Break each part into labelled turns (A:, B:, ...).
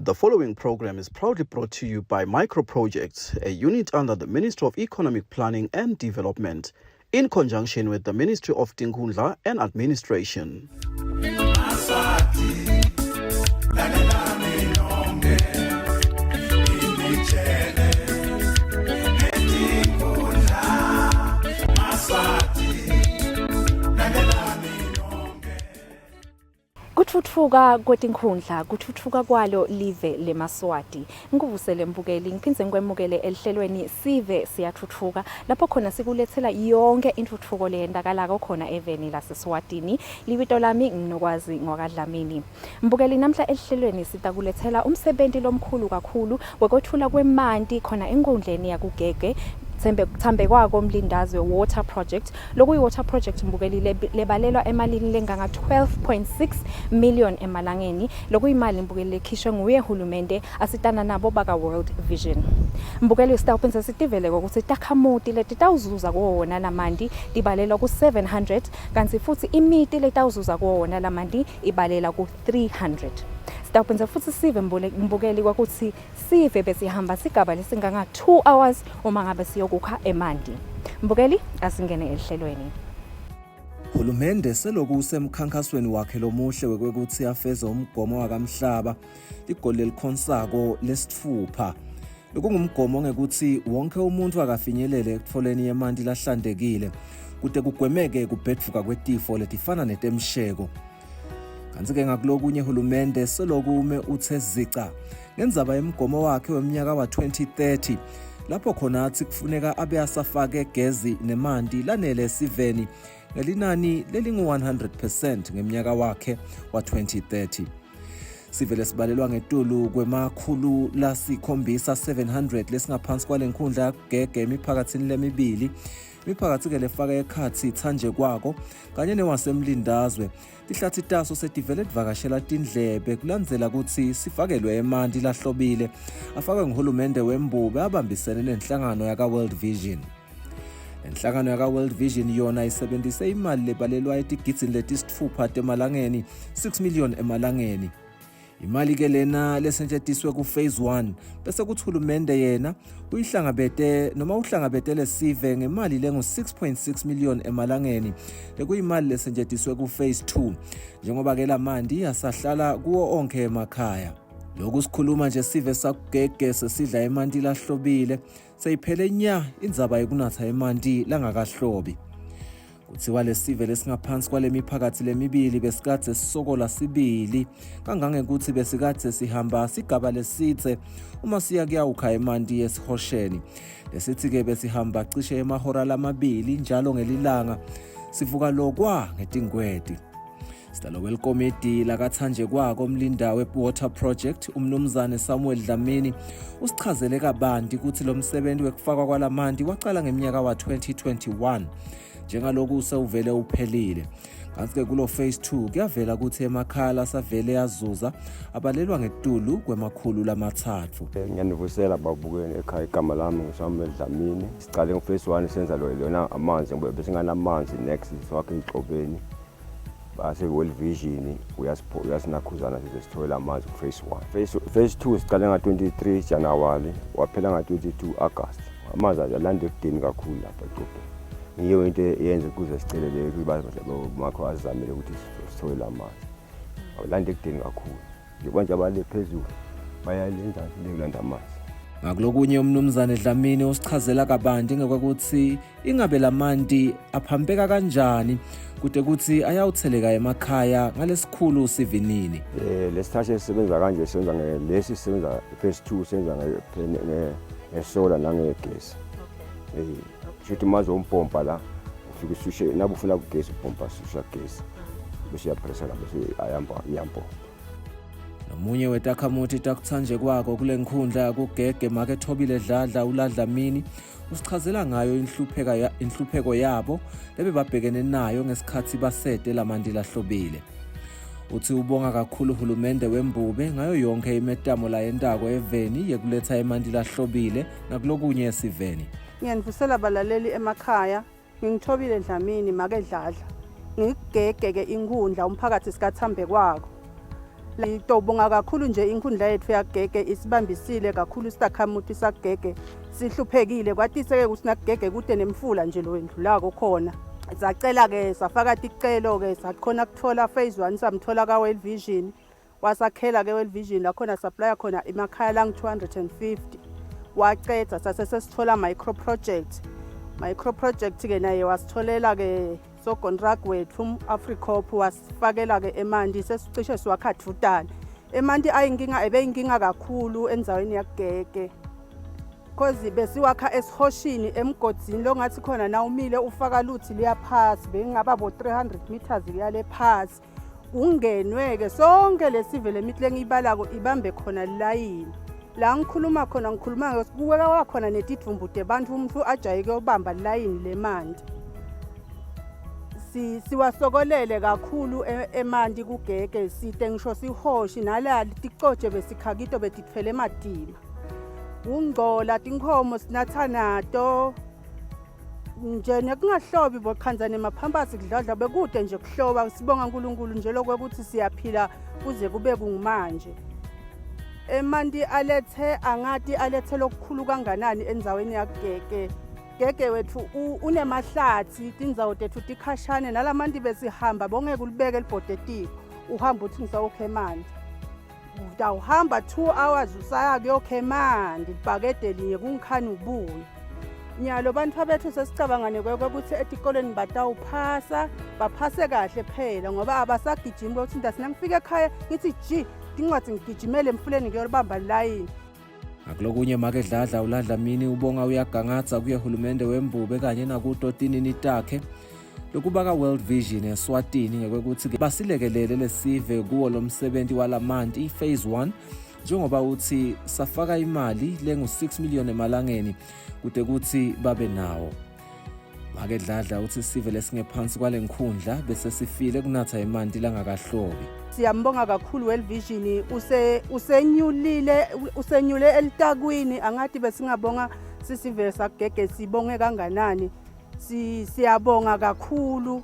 A: The following program is proudly brought to you by Micro Projects, a unit under the Ministry of Economic Planning and Development, in conjunction with the Ministry of Tinkhundla and Administration.
B: Kutfutfuka kwetinkhundla kutfutfuka kwalo live lemaSwati. Ngikuvusele mbukeli ngiphindze ngikwemukele elihlelweni Sive Siyatfutfuka lapho khona sikuletsela yonke intfutfuko leyentakalako khona eveni laseSwatini. Libito lami nginokwazi ngwakaDlamini. Mbukeli namhla elihlelweni sitakuletsela umsebenti lomkhulu kakhulu wekwetfula kwemanti khona enkhundleni yakuGege Thambekwako Mlindazwe Water Project lokuyi-water project mbukeli lebalelwa emalini lenganga 12.6 million emalangeni lokuyimali mbukeli lekhishwe nguye hulumende asitana nabo baka World Vision. Mbukeli sitawuphindze sitivele ukuthi takhamuti letitawuzuza kuwo wona lamanti tibalelwa ku-700 kantsi futsi imiti letawuzuza kuwo wona lamanti ibalela ku-300. Sitawuphindze futsi sive mbukeli kwakutsi Sive besihamba sigaba lesinganga 2 hours uma ngabe siyokukha emanti. Mbukeli asingene ehlelweni.
C: Hulumende seloku usemkhankhasweni wakhe lomuhle wekwekutsi afeze umgomo wakamhlaba ligoli lelikhonsako lesitfupha lokungumgomo ngekutsi wonke umuntfu akafinyelele ekutfoleni emanti lahlantekile kute kugwemeke kubhedvuka kwetifo letifana netemsheko. Kantsi-ke ngakulokunye hulumende seloku ume uthe zica ngendzaba yemgomo wakhe wemnyaka wa-2030 lapho khona atsi kufuneka abe asafake gezi nemanti lanele esiveni ngelinani lelingu-100 percent ngemnyaka wakhe wa-2030. Sive lesibalelwa ngetulu kwemakhulu lasikhombisa 700 lesingaphansi kwale nkhundla yakugege emiphakatsini lemibili imiphakatsi-ke lefaka ekhatsi Thanje kwako kanye newasemlindazwe Tihlathi taso setivele tivakashela tindlebe kulandzela kutsi sifakelwe emanti lahlobile afakwe nguhulumende wembube abambisene nenhlangano yaka-World Vision. Lenhlangano yaka-World Vision yona isebentise imali lebalelwa etigidzini letisitfupha temalangeni 6 million emalangeni Imali ke lena lesetjentiswe ku-phase 1 bese kuthi hulumende yena uyihlangabete noma uhlangabete lesive ngemali lengu-6.6 million emalangeni lekuyimali lesetjentiswe ku-phase 2 njengoba ke lamanti asahlala kuwo onkhe emakhaya. Lokhu sikhuluma nje sive sakugege sesidla emanti lahlobile seyiphele nya indzaba yekunatsa emanti langakahlobi. Kuthiwa lesive lesingaphansi kwale miphakathi lemibili besikadze sisokola sibili kangangekutsi besikadze sihamba sigaba lesidze uma siya kuyawukha emanti esihosheni. Lesithi-ke besihamba cishe emahora lamabili njalo ngelilanga sivuka lokwa ngetingweti. Sidalo welikomidi lakathanje kwako Mlinda we-Water Project umnumzane Samuel Dlamini usichazele kabanti ukuthi lo msebenzi wekufakwa kwalamanti wacala ngeminyaka wa-2021 njengaloku sewuvele uphelile kanti-ke kulo phase 2 kuyavela ukuthi emakhaya lasavele azuza abalelwa ngetulu kwemakhulu lamathathu
D: ngiyanivusela babukeni ekhaya igama lami ngusamuel dlamini sicale ngo-phase 1 senza lona amanzi ngoba besinganamanzi next siwakhe ey'xobeni base World Vision uyasinakhuzana size sithole amanzi ku-phase 1 phase, phase 2 siqale nga-23 January waphela nga-22 August amanzi alanda ekudeni kakhulu lapha edolobheni ngiyo into eyenza ukuze sicele le makho azamele ukuthi sithole la manzi awulanda ekudeni kakhulu njengoba nje abale phezulu bayalenza lekulanda amanzi
C: Ngakulokunye uMnumzane Dlamini usichazela kabanti ngekwakuthi ingabe lamanti aphampeka kanjani kude kuthi ayawutheleka emakhaya ngalesikhulu sivinini.
D: Eh lesithathe sisebenza kanje sisebenza ngelesi sisebenza phase 2 senza ngesolar nangegesi. Eh shuthi maze umpompa la ufike usushe nabe ufuna kugesi upompa susha gesi bese uyapressa la bese ayamba iyampompa.
C: Nomunye wetakhamuthi takuthanje kwako kule nkhundla kugege make Thobile Dladla uLadlamini usichazela ngayo inhlupheka inhlupheko yabo lebebabhekene nayo ngesikhathi basete lamanti lahlobile. Uthi ubonga kakhulu uhulumende wembube ngayo yonke imetamo layentako eveni yekuletha emanti lahlobile nakulokunye esiveni.
E: Ngiyanivusela balaleli emakhaya Ngingithobile Dlamini make Dladla. Ngigege ke inkhundla umphakathi sikathambe kwako. Ngitobonga kakhulu nje inkhundla yethu yaGege isibambisile kakhulu isakhamuti saGege sihluphekile kwatise-ke ukuthi naGege kude nemfula nje lo wendlulako khona. Sacela-ke safaka ticelo-ke sakhona kuthola phase 1 samthola ka-World Vision wasakhela-ke World Vision la khona supplya khona emakhaya langu-250 wacedza sase sesithola micro project micro project-ke naye wasitholela-ke sogontrag wethu Africop wasifakela-ke emanti sesicishe siwakhathutana emanti ayinkinga ebeyinkinga kakhulu endzaweni yakugege cause besiwakha esihoshini emgodini longathi khona na umile ufaka luthi liyaphasi bengingaba bo 300 meters kuyale phasi kungenwe-ke sonke lesive lemithi lengiyibalako ibambe khona lilayini la ngikhuluma khona ngikhuluma kuweka wakhona netidvumbu tebantfu umuntu ajaye kuyobamba lilayini lemanti si siwasokolele kakhulu e, emanti kugege site ngisho sihoshi nala ticoje besikhakito betithwele ematima kungcola tinkhomo sinatha nato nje nekungahlobi bokhanza nemaphampasi kudladla bekude nje kuhloba sibonga uNkulunkulu nje lokuthi siyaphila kuze kube kungumanje emanti alethe angati alethe lokukhulu kanganani endzaweni yakugege gege wethu unemahlathi tindzawo tethu tikhashane nalamanti besihamba bongeke ulibeke libhode tiko uhamba uthi ngisawukha emanti utawuhamba 2 hours usaya kuyokha emanti libhakede linye kungikhani ubuye nyalo bantfu bethu sesicabanga nekwekuthi etikolweni batawuphasa baphase kahle phela ngoba abasagijimi kokuthi ntasina ngifike ekhaya ngithi ji tincwadzi ngigijimele emfuleni ngiyolibamba lilayini
C: Ngakulokunye make Dladla uLaDlamini ubonga uyagangatsa kuye hulumende wembube kanye nakuto tinini takhe lokubaka World Vision eSwatini ngekwekutsi basilekelele lesive kuwo lomsebenti walamanti i-phase 1 njengoba uthi safaka imali lengu-6 million emalangeni kute kutsi babe nawo. Make Dladla uthi sive lesingephansi kwale nkhundla bese sifile kunatha emanti langakahlobi.
E: Siyambonga kakhulu World Vision use usenyulile usenyule elitakwini angathi besingabonga sisive sakugege sibonge kanganani si siyabonga kakhulu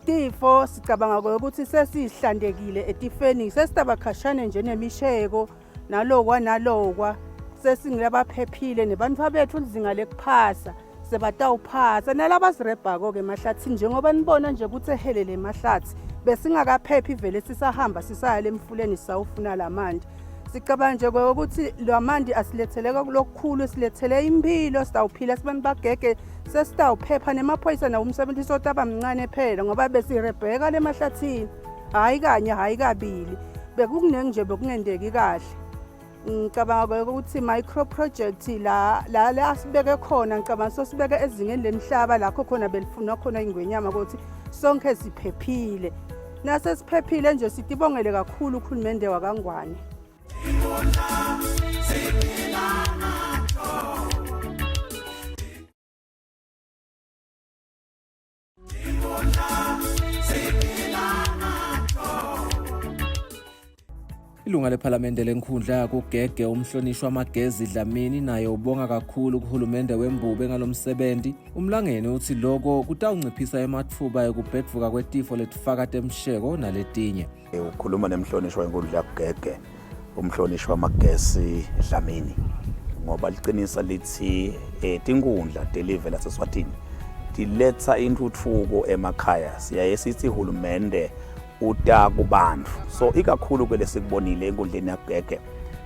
E: tifo sicabanga ukuthi sesihlandekile etifeni sesitabakashane nje nemisheko nalokwa nalokwa sesingilabaphephile nebantfu bethu lizinga lekuphasa sebatawuphasa nalabazirebhako-ke emahlathini njengoba nibona nje ukuthi ehelele emahlathi besingakaphephi vele sisahamba sisaya lemfuleni sisawufuna lamanti sicabanga nje ukuthi lamanti asilethele lokukhulu silethele impilo sitawuphila sibantu bagege sesitawuphepha nemaphoyisa nawo umsebenzi sotaba mncane phela ngoba besirebheka lemahlathini hhayi kanye hhayi kabili bekukuningi nje bekungendeki kahle ngicabanga ukuthi micro project la la la sibeke khona ngicabanga sosibeke ezingeni lemhlaba lakho khona belifunwa khona ingwenyama ukuthi sonke siphephile nasesiphephile nje sitibongele kakhulu uhulumende wakangwane
C: Ilunga lephalamende lenkhundla yakugege umhlonishwa Magezi Dlamini naye ubonga kakhulu kuhulumende wembube ngalomsebenzi. Umlangeni uthi loko kutawunciphisa ematfuba ekubhedvuka kwetifo letifaka temsheko naletinye.
F: Ukhuluma nemhlonishwa wenkundla yakugege umhlonishwa Magesi Dlamini ngoba liqinisa lithi eh, tinkundla telive laseSwatini tiletha intuthuko emakhaya siyaye sithi hulumende uta kubantu so ikakhulu ke lesikubonile enkundleni yakugege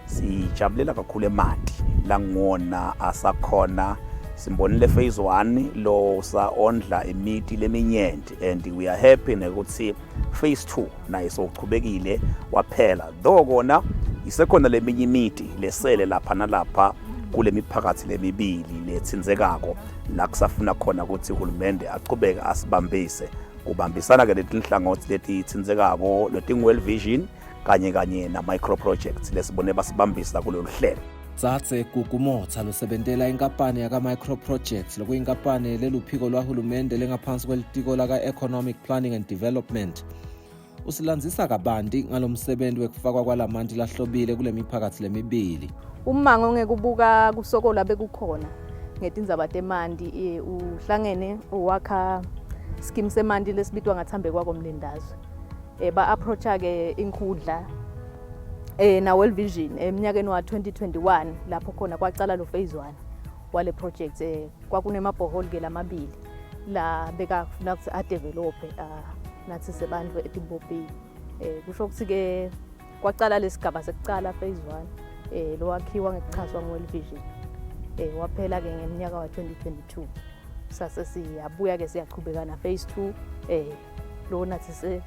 F: sijabulela kakhulu emanti langona asakhona simbonile phase 1 lo sa ondla imiti leminyenti and we are happy nekuthi phase 2 naye sowuchubekile waphela though kona isekhona leminye imiti lesele lapha nalapha kule miphakathi lemibili lethinzekako la kusafuna khona ukuthi uhulumende achubeke asibambise kubambisana ke letinhlangothi letithinzekako letingu-World Vision kanye kanye na-micro projects lesibone basibambisa kulolu hlelo
C: Tsatse Gugu Motha losebentela inkampani yaka-Micro Projects lokuyinkampani leluphiko lwahulumende lengaphansi kwelitiko laka-Economic Planning and Development usilandzisa kabanti ngalomsebenzi wekufakwa kwalamanti lahlobile kule miphakathi lemibili.
G: Ummango ngekubuka kusokola bekukhona ngetindzaba temanti eh, uhlangene uwakha skim semanti lesibitwa ngathambe kwako mlindazwe eh, ba-approacha-ke inkhundla eh na World Vision eminyakeni wa 2021 lapho khona kwacala lo phase 1 wale project eh kwakunemabhoholi ke lamabili la bekafuna ukuthi adevelop ah, nathi sebantu etimbopini eh kusho ukuthi ke kwacala lesigaba sekucala phase 1 eh lowakhiwa ngekuchazwa ngu-World Vision eh waphela ke ngeminyaka wa 2022 sase siyabuya ke siyachubeka na phase 2 eh lona sise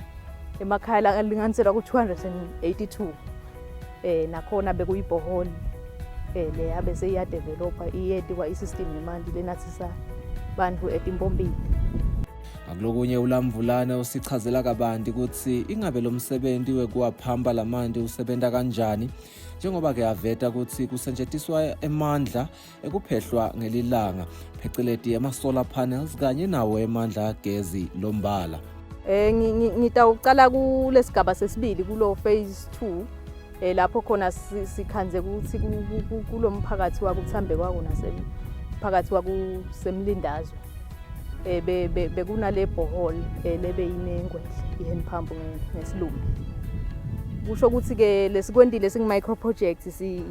G: emakhaya la alinganiselwa ku-282 eh nakhona bekuyibhoholi eh le yabe seyiyadevelopa iyetiwa i-system yemanti lenathisa bantu etimpompini.
C: Ngakulokunye uLamvulane usichazela kabanti kutsi ingabe lo msebenti wekuwaphampa lamanti usebenta kanjani njengoba-ke aveta kutsi kusetjentiswa emandla ekuphehlwa ngelilanga pheceleti ema-solar panels kanye nawo emandla agezi lombala.
G: Eh ngitawucala kulesigaba sesibili kulo phase 2 eh lapho khona sikhanze ukuthi kulomphakathi wakuthambe kwako nasemphakathi wakusemlindazwe eh bekunale borehole eh, lebe inengwedle i-hand pump ngesilumbi kusho ukuthi ke lesikwentile singu-micro project si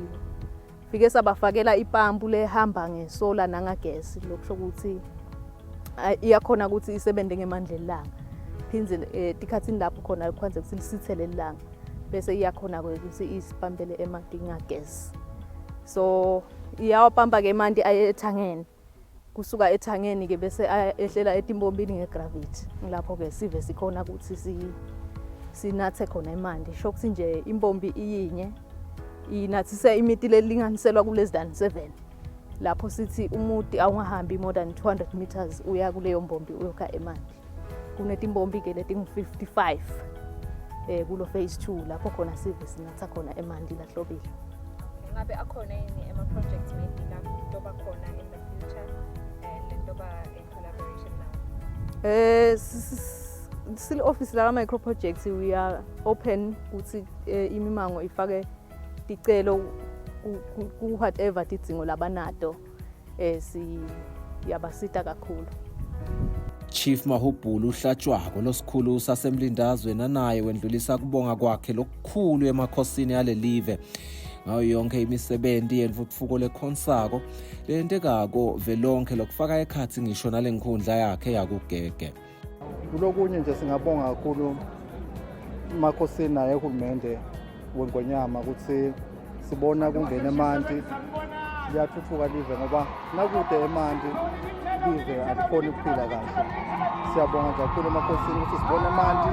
G: Fike sabafakela ipampu lehamba ngesola nangagesi lokusho ukuthi iyakhona ukuthi isebenze ngemandla elanga phindze eh, tikhathini lapho khona kukhanze ukuthi lisithele ilanga bese iyakhona-ke ukuthi isipampele emanti ngagesi so iyawapampa-ke emanti aye ethangeni kusuka ethangeni ke bese ehlela etimpompini ngegravity ngilapho ke sive sikhona ukuthi si sinathe khona imandi sho ukuthi nje impompi iyinye inathise imiti lelinganiselwa kuless than 7 lapho sithi umuti awungahambi more than 200 meters uya kuleyo mbombi uyokha emanti kunetimbombi ke letingu-55 eh kulo phase 2 lapho khona sive sinatha khona emanti lahlobile
B: ngabe akhona yini ama-projects maybe latoba khona in the future and lentoba in collaboration now
G: eh sile office la micro projects we are open ukuthi eh, imimango ifake ticelo ku whatever tidzingo labanato eh siyabasita kakhulu.
C: Chief Mahubhulu uhlatshwako losikhulu sasemlindazwe nanaye wendlulisa kubonga kwakhe lokukhulu emakhosini alelive ngayo yonke imisebenti yentfutfuko lekhonsako leyentekako velonke lokufaka ekhatsi ngisho nalenkhundla yakhe yakugege.
H: Kulokunye nje singabonga kakhulu emakhosini naye uhulumende wengonyama ukuthi sibona kungena emanti liyathuthuka live ngoba nakude emanti live alikhoni ukuphila kahle siyabonga nje kakhulu emakhosini ukuthi sibona emanti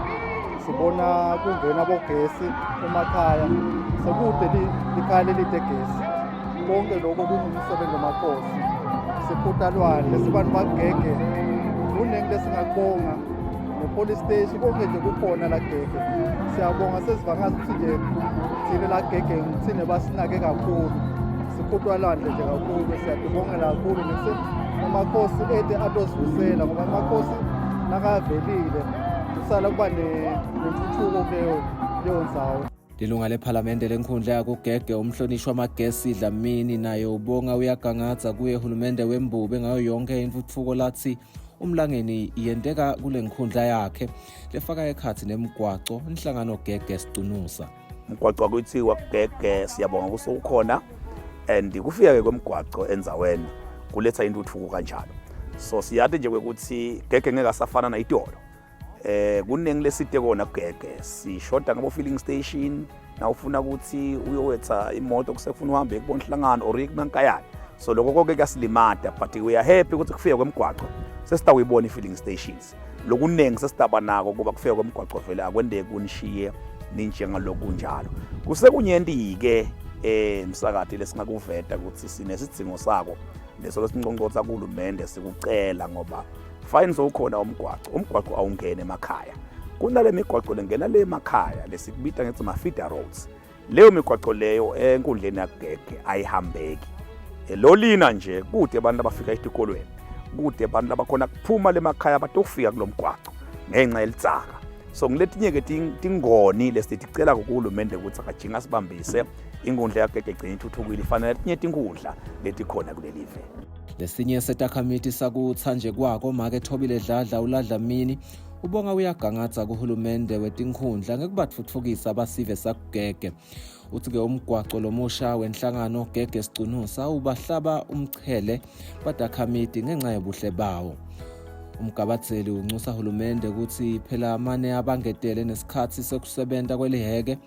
H: sibona kungena bogesi emakhaya sekude likhaya lelide gesi konke lokho kungumsebenzi wamakhosi sikhutha lwandle sibantu bagege kuningi lesingakubonga ne-police station konke nje kukhona la gege siyabonga sesiva ngazi ukuthi nje thina la gege thina basinake kakhulu sikhuthwa lwandle nje kakhulu siyatibongela kakhulu nese amakhosi ede atozivusela ngoba amakhosi nakavelile kusala kuba nentuthuko kuleyo leyo ndzawo
C: Lilunga lephalamende lenkhundla yakugege umhlonishwa Magesi Dlamini naye ubonga uyagangadza kuye hulumende wembube ngayo yonke intuthuko lathi umlangeni yenteka kule nkhundla yakhe lefaka ekhathi nemigwaco inhlangano gege sicunusa
F: umgwaco wakuthi wakugege siyabonga kusukukhona and kufika ke kwemgwaco endzaweni kuletha intuthuko kanjalo so siyati nje kwekuthi gege ngeke asafana nayitolo eh kuningi lesite kona kugege sishoda ngabo filling station na ufuna ukuthi uyowetha imoto kusefuna uhambe kubona inhlangano or kunankayana so lokho konke kuyasilimata but we are happy ukuthi kufike kwemgwaqo sesitawuyibona i-filling stations lokuningi sesitaba nako kuba kufika kwemgwaqo vele akwendeki kunishiye ninjengalokunjalo kusekunyenti-ke eh msakade lesingakuveta ukuthi sinesidzingo sako leso lesinconcosa kuhulumende sikucela ngoba fine sowukhona umgwaco umgwaco awungeni emakhaya kunale migwaco lengena le emakhaya lesikubita ngethi ma-feeder roads leyo migwaco leyo enkundleni yakugege ayihambeki eh, lo lina nje kude abantu abafika etikolweni kude abantu labakhona kuphuma lemakhaya batofika kulo mgwaco ngenxa yelitsaka so ngiletinye-ke tingoni lesiticela kuhulumende ukuthi akajinga asibambise inkundla yagege igcine ithuthukile ifanele letinye tinkundla letikhona kulelive
C: Lesinye setakhamiti sakuthanje kwako make Thobile Dladla uLadlamini ubonga uyagangatha kuhulumende wetinkhundla ngekubatfutfukisa basive sakugege. Uthi-ke umgwaco lomusha wenhlangano Gege Sicunusa ubahlaba umchele badakhamiti ngenxa yobuhle bawo. Umgabadzeli unxusa hulumende ukuthi phela mane abangetele nesikhathi sekusebenta kweliheke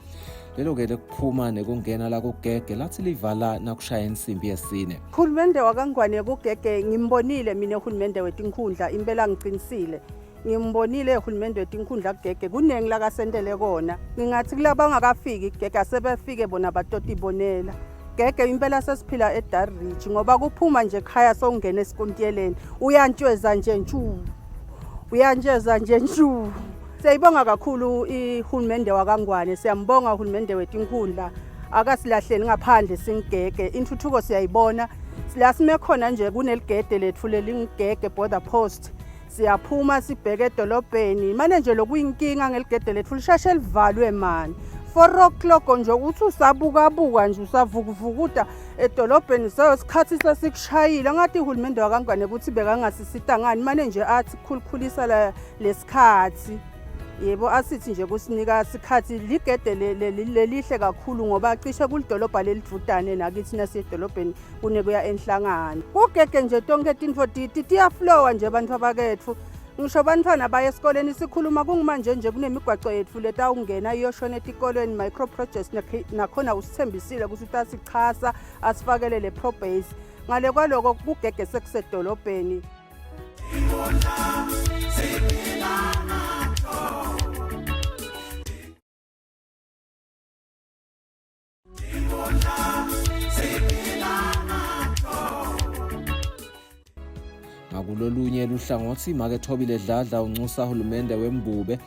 C: lelo-ke lekuphuma nekungena lakugege lathi livala nakushaya insimbi yesine.
E: Hulumende wakangwane kugege ngimbonile mina hulumende wetinkhundla impela ngiqinisile Ngimbonile uhulumende wetinkhundla kugege kuningi lakasentele kona. Ngingathi kulaba angakafiki kugege asebefike bona batotibonela. Gege impela sesiphila eDar Ridge ngoba kuphuma nje ekhaya sowungena esikontiyeleni uyantshweza nje ntshu. Uyantshweza nje ntshu. Siyayibonga kakhulu ihulumende wakangwane siyambonga uhulumende wetinkhundla akasilahleli ngaphandle singigege intuthuko siyayibona la sime khona nje kuneligede lethu lelingigege border post Siyaphuma sibheke edolobheni mane nje lokuyinkinga ngeligede lethu lisheshe livalwe mani. 4 o'clock nje uthi usabukabuka nje usavukuvukuda edolobheni sesikhathi sesikushayile ngathi uhulumende wakangwane ukuthi bekangasisita ngani mane nje athi khulukhulisa lesikhathi yebo asithi nje kusinika sikhathi ligede lelihle kakhulu ngoba cishe kulidolobha lelidvutane nakithi nasedolobheni kunekuya enhlangano kugege nje tonke tintfo tiyaflowa nje bantfu abaketfu ngisho bantfwana baye esikoleni sikhuluma kungumanje nje kunemigwaco yetfu letawungena iyoshona etikolweni micro projects nakhona usithembisile ukuthi utasichasa asifakele le pro base ngale kwaloko kugege sekusedolobheni
C: Ngakulolunye luhlangothi make Thobile Dladla unxusa hulumende wembube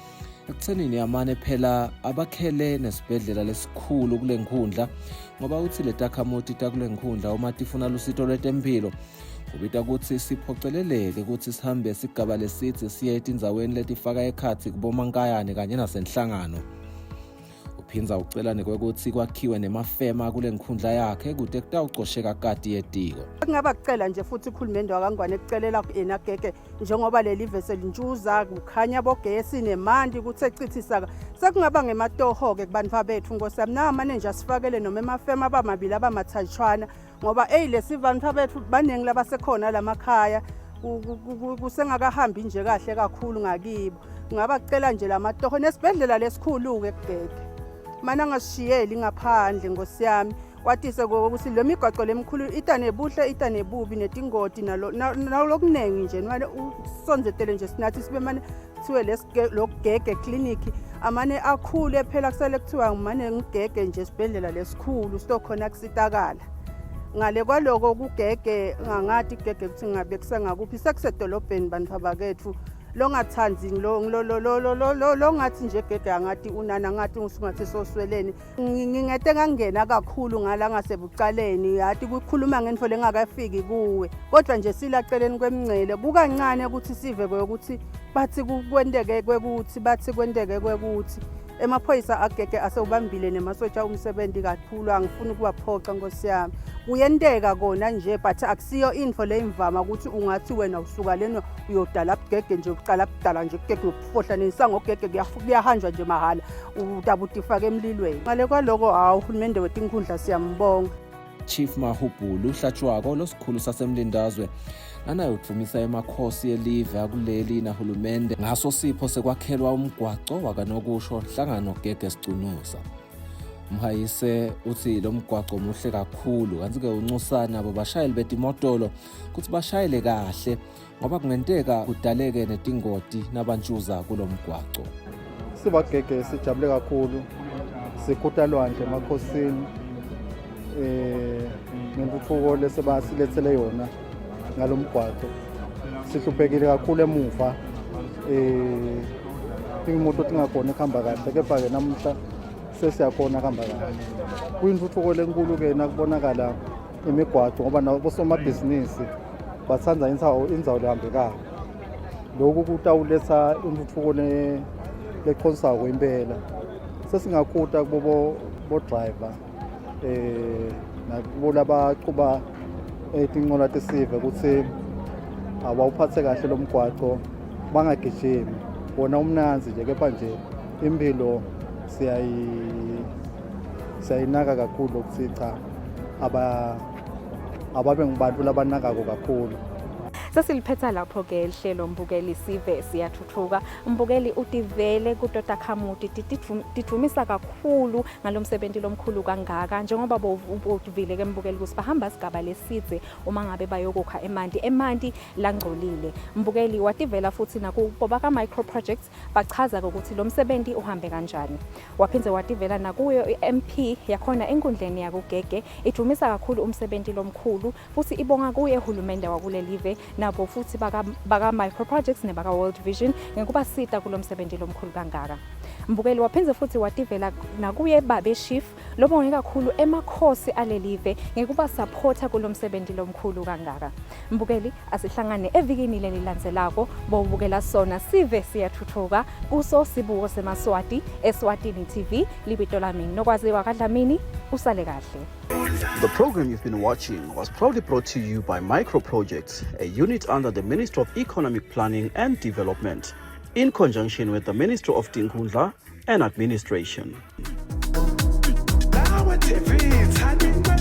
C: ekuthenini amane phela abakhele nesibhedlela lesikhulu kule nkhundla ngoba uthi letakhamuti takule nkhundla uma tifuna lusito lwetempilo kubita ukuthi siphoceleleke ukuthi sihambe sigaba lesidze siye etindzaweni letifaka ekhatsi kubomankayane kanye nasenhlangano Uphindza ucela nekwekutsi kwakhiwe nemafema kule nkhundla yakhe kute kutawucosheka kati yetiko.
E: Kungaba kucela nje futhi uhulumende wakangwane kucelela yena gege njengoba leli vese lintshuza kukhanya bogesi nemanti kuthe chithisaka sekungaba ngematoho-ke kubantu bethu nkosi yami namane nje asifakele noma emafema abamabili abamathatshwana ngoba eyi lesi bantu bethu baningi labasekhona lamakhaya kusengakahambi nje kahle kakhulu ngakibo ngaba kucela nje lamatoho nesibhedlela lesikhulu-ke kugege mana angasishiyeli ngaphandle nkosi yami kwatise kokuthi le migwaqo lemkhulu ita nebuhle ita nebubi netingoti nalokuningi nje mane usonzetele nje sinathi sibe mane kuthiwe lokugege clinic amane akhule phela kusele kuthiwa ngimane ngigege nje esibhedlela lesikhulu sitokhona kusitakala ngale kwaloko kugege ngangati kugege ukuthi ngabe kusengakuphi sekusedolobheni bantu abakethu longathandi longathi nje gege angathi unana ngathi usungathi sosweleni ngingete ngangena kakhulu ngala ngasebucaleni yathi kukhuluma ngentfo lengakafiki kuwe kodwa nje silaceleni kwemngcele kukancane ukuthi sive kwekuthi bathi kwenteke kwekuthi bathi kwenteke kwekuthi emaphoyisa agege asewubambile nemasotsha umsebenzi kakhulu angifuni ukuwaphoxa nkosi yami kuyenteka kona nje but akusiyo info leyimvama ukuthi ungathi wena usuka lena uyodala bugege nje ucala kudala nje kugege ufohla nesango gege kuyahanjwa nje mahhala utabutifaka emlilweni ngale kwaloko hawu uhulumende wetinkhundla siyambonga
C: Chief Mahubhulu Hlatshwako losikhulu sasemlindazwe nanaye udvumisa emakhosi elive akuleli nahulumende ngaso sipho sekwakhelwa umgwaco wakanokusho nhlangano gege sicunusa Mhayise uthi lo mgwaco muhle kakhulu kanti-ke unxusa nabo bashayeli betimotolo ukuthi bashayele kahle ngoba kungenteka kudaleke netingoti nabantshuza kulo mgwaco.
H: Sibagege sijabule kakhulu sikhuta lwandle emakhosini eh ngentuthuko lesebasilethele yona ngalomgwaqo sihluphekile kakhulu emuva eh imoto tingakhona ukuhamba kahle kepha-ke namuhla sesiyakhona kuhamba kahle kuyintuthuko lenkulu-ke nakubonakala imigwaco ngoba nabosomabhizinisi bathanda indzawo indzawo lehambekako lokhu kutawuletsa intuthuko lekhonsako impela sesingakhuta kubo bo-driver eh nakubo labachuba eh, tincola tesive ukuthi awawuphathe kahle lo mgwaco bangagijimi wona umnanzi nje kepha nje impilo siyayi Siyayinaka kakhulu ukuthi cha aba ababe ngubantu labanakako kakhulu.
B: Sesiliphetha lapho-ke lihlelo mbukeli sive siyathuthuka. Mbukeli utivele kutotakhamuti tidvumisa kakhulu ngalomsebenzi lomkhulu kangaka njengoba bovile ke mbukeli ukuthi bahamba sigaba lesidze uma ngabe bayokukha emanti emanti langcolile. Mbukeli wativela futhi nakubo baka micro projects bachaza ukuthi lo msebenzi uhambe kanjani. Waphinde wativela nakuyo i-MP yakhona enkundleni yakuGege idumisa kakhulu umsebenzi lomkhulu futhi ibonga kuye uhulumende wakulelive nabo futhi baka, baka micro projects nebaka World Vision ngekubasita kulo msebenzi lomkhulu kangaka. Mbukeli waphinde futhi wativela nakuye babe Chief lobonge kakhulu emakhosi alelive ngekuba supporta kulo msebenzi lomkhulu kangaka. Mbukeli asihlangane evikini lelilandzelako bowubukela sona sive siyathuthuka kuso sibuko semaswati eSwatini TV libito lami nokwaziwa kaDlamini usale kahle.
A: The program you've been watching was proudly brought to you by Micro Projects, a unit under the Ministry of Economic Planning and Development, in conjunction with the Ministry of Tinkhundla and Administration.
I: Lawa TV thanda.